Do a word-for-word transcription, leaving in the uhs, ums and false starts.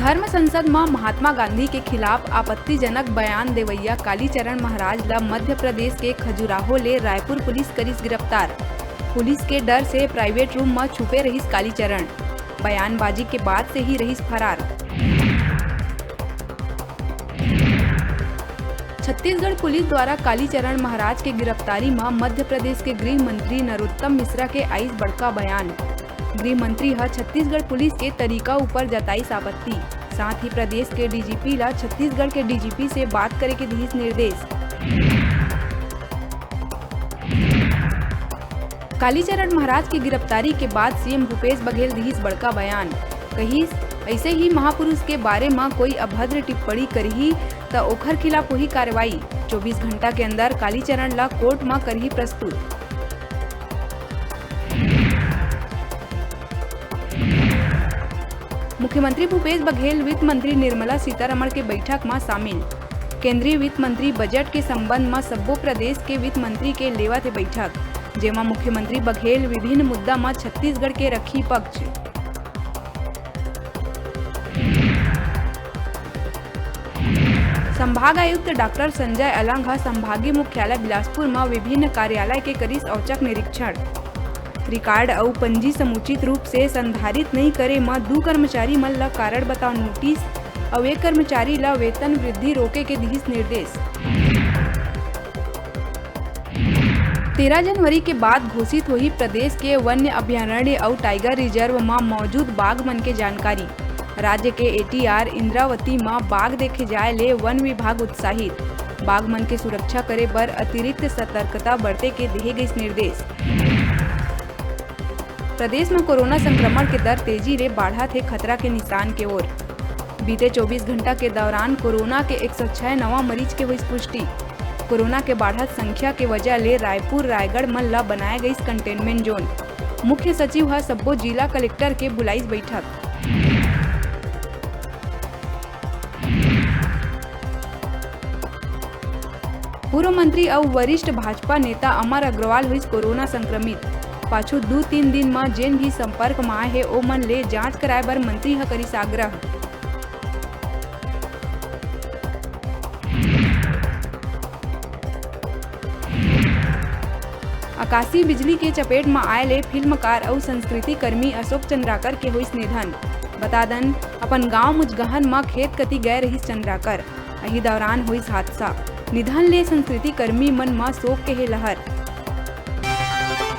धर्म संसद म महात्मा गांधी के खिलाफ आपत्तिजनक बयान देवइया कालीचरण महाराज ल मध्य प्रदेश के खजुराहो ले रायपुर पुलिस करिस गिरफ्तार। पुलिस के डर से प्राइवेट रूम म छुपे रहिस कालीचरण। बयानबाजी के बाद से ही रहिस फरार। छत्तीसगढ़ पुलिस द्वारा कालीचरण महाराज के गिरफ्तारी म मध्य प्रदेश के गृह मंत्री नरोत्तम मिश्रा के आइस बड़का बयान। गृह मंत्री ह छत्तीसगढ़ पुलिस के तरीका ऊपर जताइस आपत्ति। साथ ही प्रदेश के डीजीपी ला छत्तीसगढ़ के डीजीपी से बात करे के दिहिस निर्देश। कालीचरण महाराज के गिरफ्तारी के बाद सीएम भूपेश बघेल दिहिस बड़का बयान। कहिस, ऐसे ही महापुरुष के बारे म कोई अभद्र टिप्पणी करही, त ओखर खिलाफ होही कार्रवाई। चौबीस घंटा के अंदर कालीचरण ला कोर्ट म करही प्रस्तुत। मुख्यमंत्री भूपेश बघेल वित्त मंत्री निर्मला सीतारमण के बैठक म शामिल। केंद्रीय वित्त मंत्री बजट के संबंध म सब्बो प्रदेश के वित्त मंत्री के लेवत हे बैठक, जेमा मुख्यमंत्री बघेल विभिन्न मुद्दा म छत्तीसगढ़ के रखी पक्ष। संभाग आयुक्त डॉक्टर संजय अलंग ह संभागीय मुख्यालय बिलासपुर म विभिन्न कार्यालय के करिस औचक निरीक्षण। रिकॉर्ड अउ पंजी समुचित रूप से संधारित नइ करे म दू कर्मचारी मन ल कारण बताओ नोटिस अउ एक कर्मचारी ल वेतन वृद्धि रोके के दिहिस निर्देश। तेरह जनवरी के बाद घोषित होही प्रदेश के वन्य अभयारण्य अउ टाइगर रिजर्व म मौजूद बाघ मन के जानकारी। राज्य के एटीआर इंद्रावती म बाघ देखे जाय ले वन विभाग उत्साहित। बाघ मन के सुरक्षा करे बर अतिरिक्त सतर्कता बरते के देहे गइस निर्देश। प्रदेश म कोरोना संक्रमण के दर तेजी ले बाढ़त हे खतरा के निशान के ओर। बीते चौबीस घंटा के दौरान कोरोना के एक सौ छह नवा मरीज के होइस पुष्टि। कोरोना के बाढ़त संख्या के वजह ले रायपुर, रायगढ़ मन ल बनाए गइस कंटेनमेंट जोन। मुख्य सचिव ह सब्बो जिला कलेक्टर के बुलाइस बैठक। पूर्व मंत्री अउ वरिष्ठ भाजपा नेता अमर अग्रवाल होइस कोरोना संक्रमित। पाछू दू तीन दिन म जेन भी संपर्क म आए हे, ओमन ले जांच कराए बर मंत्री ह करिस आग्रह। आकाशीय बिजली के चपेट म आए ले फिल्मकार अउ संस्कृति कर्मी अशोक चंद्राकर के होइस निधन। बता दन, अपन गांव मुजगहन म खेत कति गए रहिस चंद्राकर। अही दौरान होइस हादसा। निधन ले संस्कृति कर्मी मन म शोक के हे लहर।